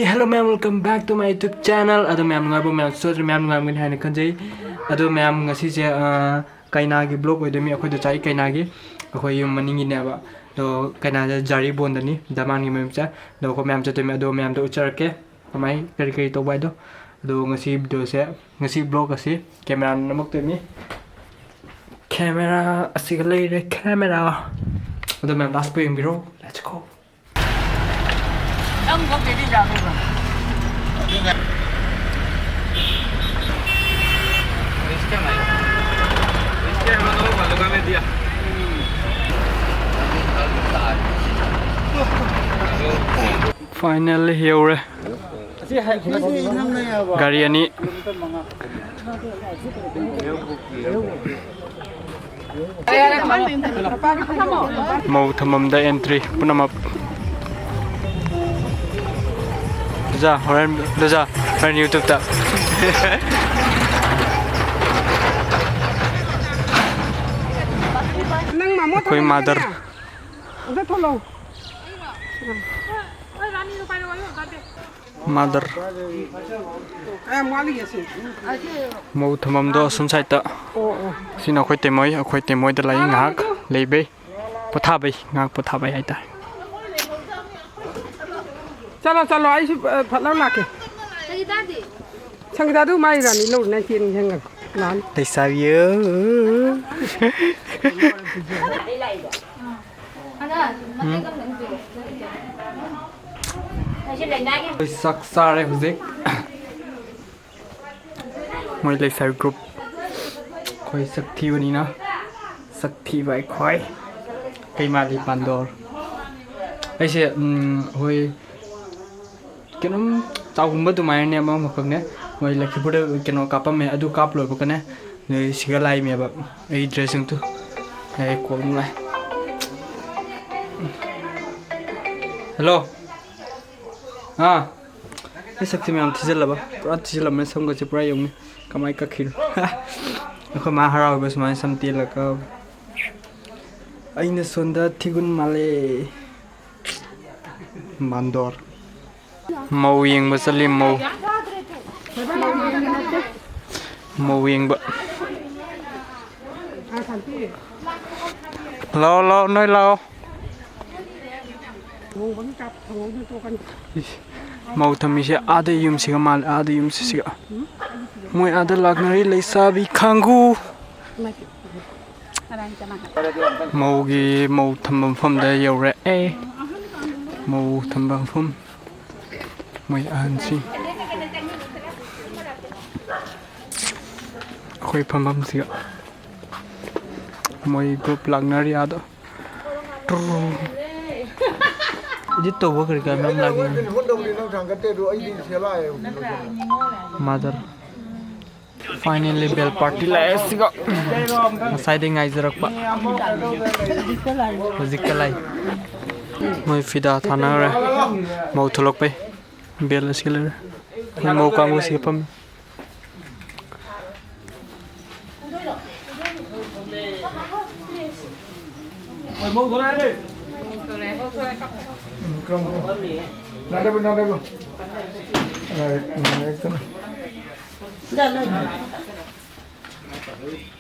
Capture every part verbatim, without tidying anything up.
Hello ꯃꯌꯥꯝ, welcome back to my YouTube channel. ꯑꯗꯣ ꯃꯌꯥꯝ ꯅꯨꯡꯉꯥꯏꯕ, ꯃꯌꯥꯝ ꯁꯣꯏꯗ꯭ꯔꯦ, ꯃꯌꯥꯝ ꯅꯨꯡꯉꯥꯏꯔꯝꯒꯅꯤ ꯍꯥꯏꯅ ꯈꯟꯖꯩ꯫ ꯑꯗꯣ ꯃꯌꯥꯝ, ꯉꯁꯤꯁꯦ ꯑ, ꯀꯩꯅꯥꯒꯤ vlog ꯑꯣꯏꯗꯣꯏꯅꯤ꯫ ꯑꯩꯈꯣꯏꯗꯣ ꯆꯥꯏ ꯀꯩꯅꯥꯒꯤ, ꯑꯩꯈꯣꯏ ꯌꯨꯝ ꯃꯅꯤꯡꯒꯤꯅꯦꯕ꯫ ꯑꯗꯣ ꯀꯩꯅꯥꯁꯦ ꯖꯥꯔꯤꯕꯣꯟꯗꯅꯤ, ꯗꯃꯥꯟꯒꯤ ꯃꯌꯨꯝꯁꯦ꯫ ꯑꯗꯣ ꯑꯩꯈꯣꯏ ꯃꯌꯥꯝ ꯆꯠꯇꯣꯏꯅꯤ, ꯑꯗꯣ ꯃꯌꯥꯝꯗꯣ ꯎꯠꯆꯔꯛꯀꯦ ꯀꯃꯥꯏ ꯀꯔꯤ ꯀꯔꯤ ꯇꯧꯕ ꯍꯥꯏꯗꯣ꯫ ꯑꯗꯣ ꯉꯁꯤ video ꯁꯦ, ꯉꯁꯤ vlog ꯑꯁꯤ camera ꯅ ꯅꯝꯃꯛꯇꯣꯏꯅꯤ꯫ Camera ꯑꯁꯤꯒ ꯂꯩꯔꯦ, camera꯫ ꯑꯗꯣ ꯃꯌꯥꯝ last ꯄꯨ ꯌꯦꯡꯕꯤꯔꯣ꯫ Let's go꯫ Finally ꯌꯧꯔꯦ꯫ ꯒꯥꯔꯤ ꯑꯅꯤ꯫ ꯃꯧ ꯊꯝꯐꯝꯗ entry ꯄꯨꯝꯅꯃꯛ꯫ ꯂꯨꯖꯥ, ꯍꯣꯔꯦꯟ, ꯂꯨꯖꯥ, ꯍꯣꯔꯦꯟ YouTube ꯇ꯫ ꯅꯪ ꯃꯃꯣ ꯑꯩꯈꯣꯏ ꯊꯝꯃꯝꯃꯦ꯫ Mother꯫ ꯀꯌꯥꯝ ꯋꯥꯠꯂꯤꯒꯦ ꯁꯤ? ꯃꯧ ꯊꯝꯐꯝꯗꯣ ꯑꯁꯨꯝ side ꯇ꯫ ꯑꯣ, ꯑꯣ꯫ ꯁꯤꯅ ꯑꯩꯈꯣꯏ ꯇꯦꯃꯣꯏ, ꯑꯩꯈꯣꯏ ꯇꯦꯃꯣꯏꯗ ꯂꯩ ꯉꯥꯏꯍꯥꯛ ꯂꯩꯕꯩ꯫ ꯄꯣꯊꯥꯕꯩ, ꯉꯥꯏꯍꯥꯛ ꯄꯣꯊꯥꯕꯩ ꯍꯥꯏꯇꯥꯔꯦ꯫ ꯆꯠꯂꯣ, ꯆꯠꯂꯣ, ꯑꯩꯁꯨ, ꯑ, ꯐꯠ ꯂꯥꯎ ꯂꯥꯛꯀꯦ꯫ ꯁꯪꯒꯤꯇꯥꯗꯨ ꯃꯥꯏ ꯔꯥꯅꯤ ꯂꯧꯔꯨꯅꯦ ꯆꯦꯟꯒꯦ ꯍꯥꯏꯅ ꯂꯥꯛꯑꯅꯤ꯫ ꯂꯩꯁꯥꯕꯤ꯫ ꯎꯝ꯫ ꯑꯩꯈꯣꯏ ꯆꯥꯛ ꯆꯥꯔꯦ ꯍꯧꯖꯤꯛ꯫ ꯃꯣꯏ ꯂꯩꯁꯥꯕꯤ group꯫ ꯑꯩꯈꯣꯏ ꯁꯛ ꯊꯤꯕꯅꯤꯅ꯫ ꯁꯛ ꯊꯤꯕ ꯑꯩꯈꯣꯏ꯫ ꯀꯩ ꯃꯥꯜꯂꯤ ꯄꯥꯟꯗꯣꯔ? ꯑꯩꯁꯦ, ꯎꯝ, ꯑꯩꯈꯣꯏ ꯀꯩꯅꯣꯝ ꯆꯥꯎꯒꯨꯝꯕ ꯑꯗꯨꯃꯥꯏꯅꯅꯦ, ꯑꯃ ꯑꯃꯈꯛꯅꯦ꯫ ꯃꯣꯏ ꯂꯛꯈꯤꯄꯨꯔꯗ ꯀꯩꯅꯣ ꯀꯥꯞꯄꯝꯃꯦ, ꯑꯗꯨ ꯀꯥꯞ ꯂꯣꯏꯕꯒꯅꯦ ꯅꯣꯏ ꯁꯤꯒ ꯂꯥꯛꯏꯅꯦꯕ꯫ ꯑꯩ dress ꯁꯤꯡꯗꯨ ꯑꯩ ꯀꯣꯜ ꯑꯃꯨꯛ ꯂꯥꯛꯑꯦ꯫ Hello꯫ ꯑꯥ꯫ ꯑꯩ ꯁꯛꯁꯦ ꯃꯌꯥꯝ ꯊꯤꯖꯤꯜꯂꯕ? ꯄꯨꯔꯥ ꯊꯤꯖꯤꯜꯂꯝꯃꯦ, ꯁꯝꯒꯁꯦ ꯄꯨꯔꯥ ꯌꯦꯡꯉꯨꯅꯦ꯫ ꯀꯃꯥꯏ ꯀꯛꯈꯤꯅꯣ? ꯑꯩꯈꯣꯏ ꯃꯥ ꯍꯔꯥꯎꯕ ꯁꯨꯃꯥꯏꯅ ꯁꯝ ꯇꯦꯜꯂꯒ꯫ ꯑꯩꯅ ꯁꯣꯝꯗ ꯊꯤꯒꯨꯟ ꯃꯥꯜꯂꯦ꯫ ꯃꯥꯟꯗꯣꯔ꯫ ꯃꯧ ꯌꯦꯡꯕ ꯆꯠꯂꯤ, ꯃꯧ꯫ ꯃꯧ ꯌꯦꯡꯕ꯫ ꯂꯥꯛꯑꯣ, ꯂꯥꯛꯑꯣ, ꯅꯣꯏ ꯂꯥꯛꯑꯣ꯫ ꯏꯁ, ꯃꯧ ꯊꯝꯃꯤꯁꯦ ꯑꯥꯗ ꯌꯨꯝꯁꯤꯒ ꯃꯥꯜꯂꯦ, ꯑꯥꯗ ꯌꯨꯝꯁꯤꯒ꯫ ꯃꯣꯏ ꯑꯥꯗ ꯂꯥꯛꯅꯔꯤ ꯂꯩꯁꯥꯕꯤ ꯈꯥꯡꯒꯨ꯫ ꯃꯧꯒꯤ, ꯃꯧ ꯊꯝꯕ ꯃꯐꯝꯗ ꯌꯧꯔꯛꯑꯦ꯫ ꯃꯧ ꯊꯝꯕ ꯃꯐꯝ꯫ ꯃꯣꯏ ꯑꯍꯟꯁꯤꯡ꯫ ꯑꯩꯈꯣꯏ ꯐꯝꯐꯝꯁꯤꯒ꯫ ꯃꯣꯏ group ꯂꯥꯛꯅꯔꯤ ꯑꯥꯗ꯫ ꯇ꯭ꯔꯨ꯫ Edit ꯇꯧꯕ ꯀꯔꯤ ꯀꯔꯥ ꯃꯌꯥꯝ ꯂꯥꯛꯑꯦ꯫ Mother꯫ Finally bell party ꯂꯥꯛꯑꯦ ꯁꯤꯒ꯫ ꯉꯁꯥꯏꯗꯩ ꯉꯥꯏꯖꯔꯛꯄ꯫ ꯍꯧꯖꯤꯛꯇ ꯂꯥꯛꯑꯦ꯫ ꯃꯣꯏ ꯐꯤꯗꯥ ꯊꯥꯅꯈ꯭ꯔꯦ꯫ ꯃꯧ ꯊꯣꯛꯂꯛꯄꯩ꯫ Bell ꯑꯁꯤ ꯂꯩꯔꯦ꯫ ꯑꯩꯈꯣꯏ ꯃꯧ ꯀꯥꯡꯕꯨꯁꯤꯒ ꯐꯝꯃꯤ꯫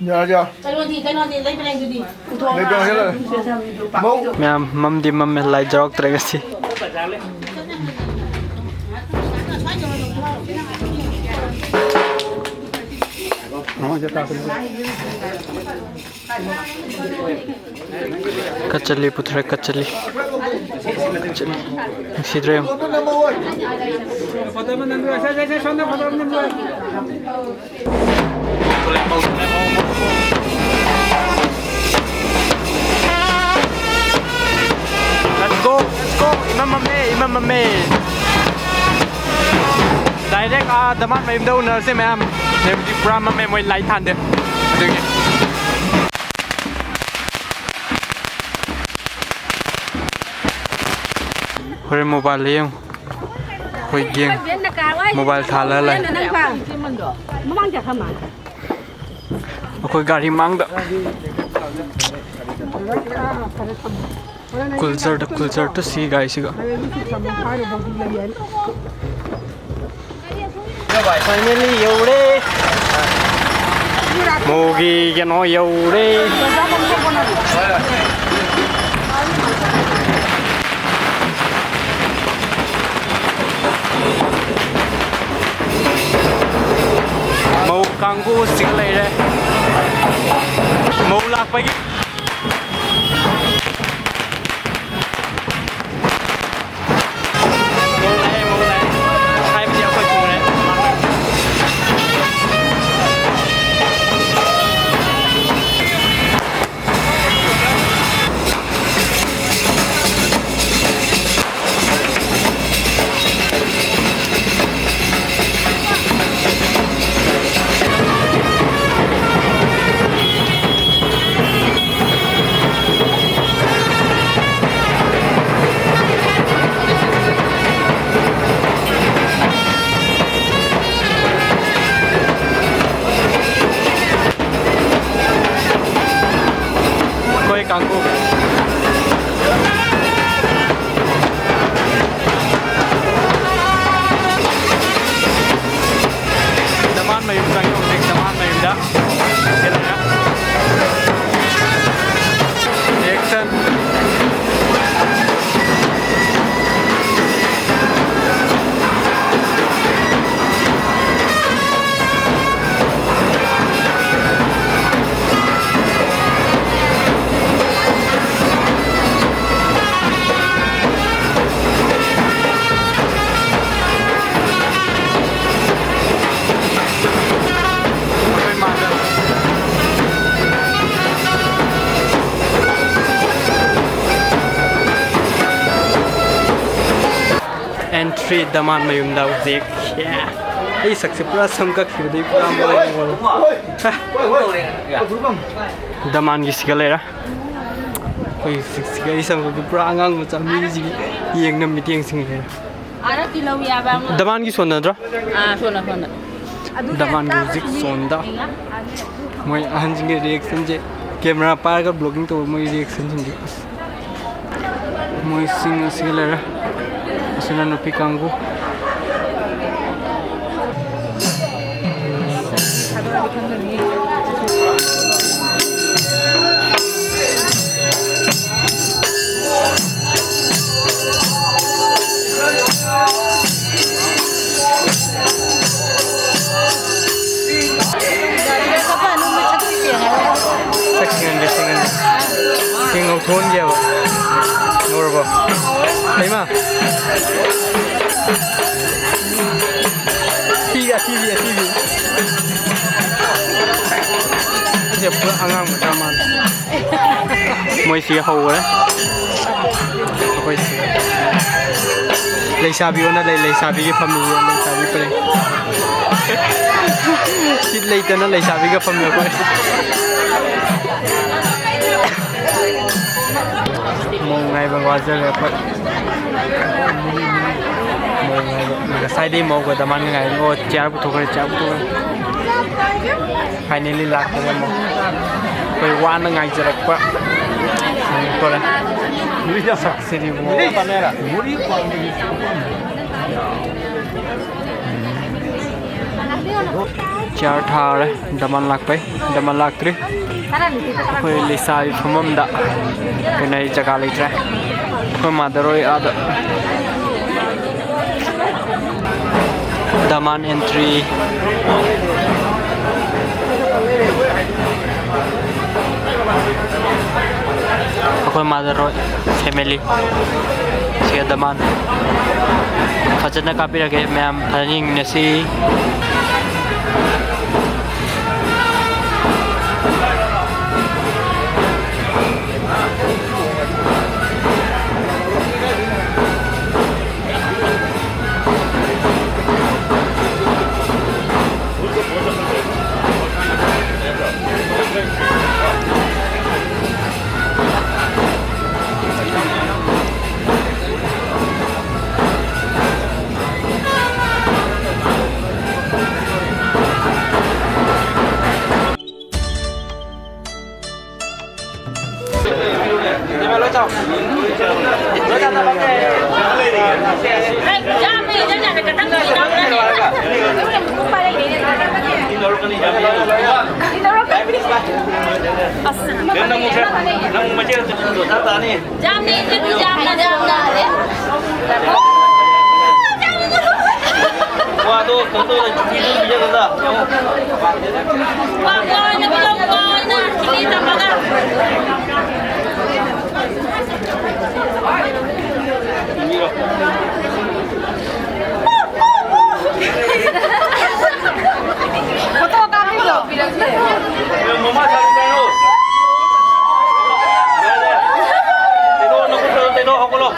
ꯌꯥ, ꯌꯥ꯫ ꯀꯩꯅꯣꯗꯤ, ꯀꯩꯅꯣꯗꯤ, ꯂꯩꯕ꯭ꯔꯦꯡꯗꯨꯗꯤ? ꯄꯨꯊꯣꯛꯑꯣ꯫ ꯂꯩꯕ꯭ꯔꯦꯡ ꯍꯦꯜꯂꯦ꯫ ꯃꯧ꯫ ꯃꯌꯥꯝ ꯃꯝꯗꯤ ꯃꯝꯃꯦ, light ꯌꯥꯎꯔꯛꯇ꯭ꯔꯦ ꯉꯁꯤ꯫ ꯀꯠꯆꯜꯂꯤ ꯄꯨꯊꯣꯔꯛꯑꯦ, ꯀꯠꯆꯜꯂꯤ꯫ ꯀꯠꯆꯜꯂꯤ꯫ ꯅꯨꯡꯁꯤꯗ꯭ꯔꯣ ꯌꯦꯡꯉꯣ꯫ Let's go, let's go. ꯏꯃꯝ ꯃꯝꯃꯦ, ꯏꯃꯝ ꯃꯝꯃꯦ꯫ Direct ꯑꯥ ꯗꯃꯥꯟ ꯃꯌꯨꯝꯗ ꯎꯅꯔꯁꯦ ꯃꯌꯥꯝ꯫ ꯍꯧꯖꯤꯛ ꯄꯨꯔꯥ ꯃꯝꯃꯦ, ꯃꯣꯏ light ꯊꯥꯟꯗꯦ꯫ ꯑꯗꯨꯒꯤ꯫ ꯍꯣꯔꯦꯟ mobile ꯌꯦꯡꯉꯨ꯫ ꯑꯩꯈꯣꯏ gang mobile ꯊꯥꯜꯂ ꯂꯩ꯫ ꯑꯩꯈꯣꯏ ꯒꯥꯔꯤ ꯃꯥꯡꯗ꯫ Culture ꯗ, culture ꯗ ꯁꯤ ꯒꯥꯏꯁꯤꯒ꯫ Finally ꯌꯧꯔꯦ꯫ ꯃꯧꯒꯤ ꯀꯩꯅꯣ ꯌꯧꯔꯦ꯫ ꯃꯧ ꯀꯥꯡꯕꯨ ꯆꯤꯡ ꯂꯩꯔꯦ꯫ ꯃꯧ ꯂꯥꯛꯄꯒꯤ ꯑꯩꯈꯣꯏ ꯀꯥꯡꯕꯨ꯫ ꯗꯃꯥꯟ ꯃꯌꯨꯝ ꯆꯪꯉꯦ ꯍꯧꯖꯤꯛ, ꯗꯃꯥꯟ ꯃꯌꯨꯝꯗ꯫ Reaction꯫ Entry ꯗꯃꯥꯟ ꯃꯌꯨꯝꯗ ꯍꯧꯖꯤꯛ꯫ Yeah꯫ ꯑꯩ ꯁꯛꯁꯦ ꯄꯨꯔꯥ ꯁꯝ ꯀꯛꯈꯤꯕꯗꯩ ꯄꯨꯔꯥ ꯃꯑꯣꯡ ꯑꯃ꯫ ꯗꯃꯥꯟꯒꯤ ꯁꯤꯒ ꯂꯩꯔꯦ꯫ ꯑꯩꯈꯣꯏ ꯁꯤꯒ ꯑꯩ ꯁꯝ ꯀꯛꯄ ꯄꯨꯔꯥ ꯑꯉꯥꯡ ꯃꯆꯥ ꯃꯤꯁꯤꯒꯤ ꯌꯦꯡꯅ ꯃꯤꯠꯌꯦꯡꯁꯤꯡ ꯂꯩꯔꯦ꯫ ꯑꯥꯔꯇꯤ ꯂꯧ ꯌꯥꯕ ꯑꯃ꯫ ꯗꯃꯥꯟꯒꯤ ꯁꯣꯟꯅꯗ꯭ꯔꯣ? ꯑꯥ, ꯁꯣꯟꯅ, ꯁꯣꯟꯅ꯫ ꯗꯃꯥꯟꯒꯤ ꯍꯧꯖꯤꯛ ꯁꯣꯟꯗ꯫ ꯃꯣꯏ ꯑꯍꯟꯁꯤꯡꯒꯤ reaction ꯁꯦ, camera ꯄꯥꯏꯔꯒ vlogging ꯇꯧꯕ ꯃꯣꯏ reaction ꯁꯤꯡꯁꯦ꯫ ꯑꯁ꯫ ꯃꯣꯏꯁꯤꯡ ꯑꯁꯤꯒ ꯂꯩꯔꯦ꯫ ꯑꯁꯤꯅ ꯅꯨꯄꯤ ꯀꯥꯡꯕꯨ꯫ ꯁꯛ ꯁꯤꯡꯍꯟꯒꯦ, ꯁꯤꯡꯍꯟꯒꯦ꯫ ꯁꯤ ꯉꯧꯊꯣꯛꯍꯟꯒꯦꯕ꯫ ꯉꯧꯔꯕꯣ? ꯍꯩꯃꯥ! ꯊꯤꯕꯤ, ꯑꯊꯤꯕꯤ, ꯑꯊꯤꯕꯤ꯫ ꯁꯤꯁꯦ ꯄꯨꯔꯥ ꯑꯉꯥꯡ ꯃꯆꯥ ꯃꯥꯜꯂꯦ꯫ ꯃꯣꯏꯁꯤ ꯍꯧꯈ꯭ꯔꯦ꯫ ꯑꯩꯈꯣꯏ ꯁꯤ ꯂꯩꯁꯥꯕꯤ ꯑꯣꯟꯅ ꯂꯩ, ꯂꯩꯁꯥꯕꯤꯒꯤ ꯐꯝꯃꯤ, ꯂꯩꯁꯥꯕꯤ ꯄꯔꯦꯡ꯫ ꯁꯤꯠ ꯂꯩꯇꯅ ꯂꯩꯁꯥꯕꯤꯒ ꯐꯝꯃꯤ ꯑꯩꯈꯣꯏ꯫ ꯃꯧ ꯉꯥꯏꯕ ꯋꯥꯖꯔꯦ ꯑꯩꯈꯣꯏ꯫ ꯃꯧ ꯉꯥꯏꯕ꯫ ꯉꯁꯥꯏꯗꯩ ꯃꯧꯒ ꯗꯃꯥꯟꯒ ꯉꯥꯏꯔꯤ꯫ ꯑꯣ, ꯆꯤꯌꯥꯔ ꯄꯨꯊꯣꯛꯈ꯭ꯔꯦ, ꯆꯤꯌꯥꯔ ꯄꯨꯊꯣꯛꯈ꯭ꯔꯦ꯫ Finally ꯂꯥꯛꯈ꯭ꯔꯦ ꯑꯃꯨꯛ꯫ ꯑꯩꯈꯣꯏ ꯋꯥꯅ ꯉꯥꯏꯖꯔꯛꯄ ꯊꯣꯔꯦ꯫ ꯁꯛꯁꯤꯗꯤꯕꯨ꯫ ꯆꯤꯌꯥꯔ ꯊꯥꯔꯦ꯫ ꯗꯃꯥꯟ ꯂꯥꯛꯄꯩ꯫ ꯗꯃꯥꯟ ꯂꯥꯛꯇ꯭ꯔꯤ꯫ ꯑꯩꯈꯣꯏ ꯂꯩꯁꯥꯕꯤ ꯐꯝꯐꯝꯗ ꯀꯩꯅꯣ ꯖꯒꯥ ꯂꯩꯇ꯭ꯔꯦ꯫ ꯑꯩꯈꯣꯏ ꯃꯥꯗꯔ ꯍꯣꯏ ꯑꯥꯗ꯫ ꯗꯃꯥꯟ entry꯫ ꯑꯩꯈꯣꯏ ꯃꯥꯗꯔ ꯍꯣꯏ family꯫ ꯁꯤꯒ ꯗꯃꯥꯟ꯫ ꯐꯖꯅ ꯀꯥꯞꯄꯤꯔꯒꯦ ꯃꯌꯥꯝ, ꯐꯖꯅ ꯌꯦꯡꯃꯤꯟꯅꯁꯤ꯫ ꯌꯥꯝꯅ ꯏꯪꯒꯅꯤ, ꯌꯥꯝꯅ, ꯌꯥꯝꯅ꯫ ꯋꯥꯗꯣ ꯀꯩꯅꯣ ꯇꯧꯔꯦ, ꯆꯨꯝꯃꯤꯗꯨ ꯄꯤꯖꯒꯗ꯭ꯔꯥ? ꯋꯥ, ꯋꯥ ꯑꯣꯏꯅ ꯄꯤꯔꯛꯎ, ꯋꯥ ꯑꯣꯏꯅ꯫ ꯆꯤꯅꯤ ꯇꯝꯃꯒ꯫ ꯆꯨꯝꯃꯤꯔꯣ? ꯐꯣꯇꯣ ꯀꯥꯞꯄꯤꯔꯣ? ꯃꯃꯥ ꯁꯥꯕꯤ ꯀꯩꯅꯣ? ꯌꯥꯔꯦ꯫ ꯇꯦꯅꯣ, ꯅꯈꯨꯠ ꯇꯦꯅꯣ, ꯍꯧꯒꯠꯂꯣ꯫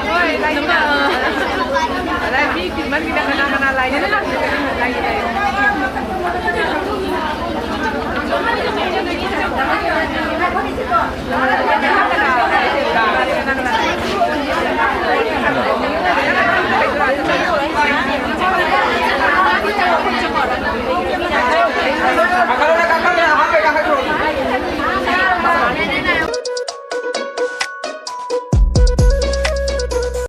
ꯍꯣꯏ, ꯂꯥꯏ ꯃꯤ ꯀꯨꯏꯃꯟꯒꯤꯗ ꯀꯅꯥ ꯀꯅꯥ ꯂꯥꯏꯅꯤꯡ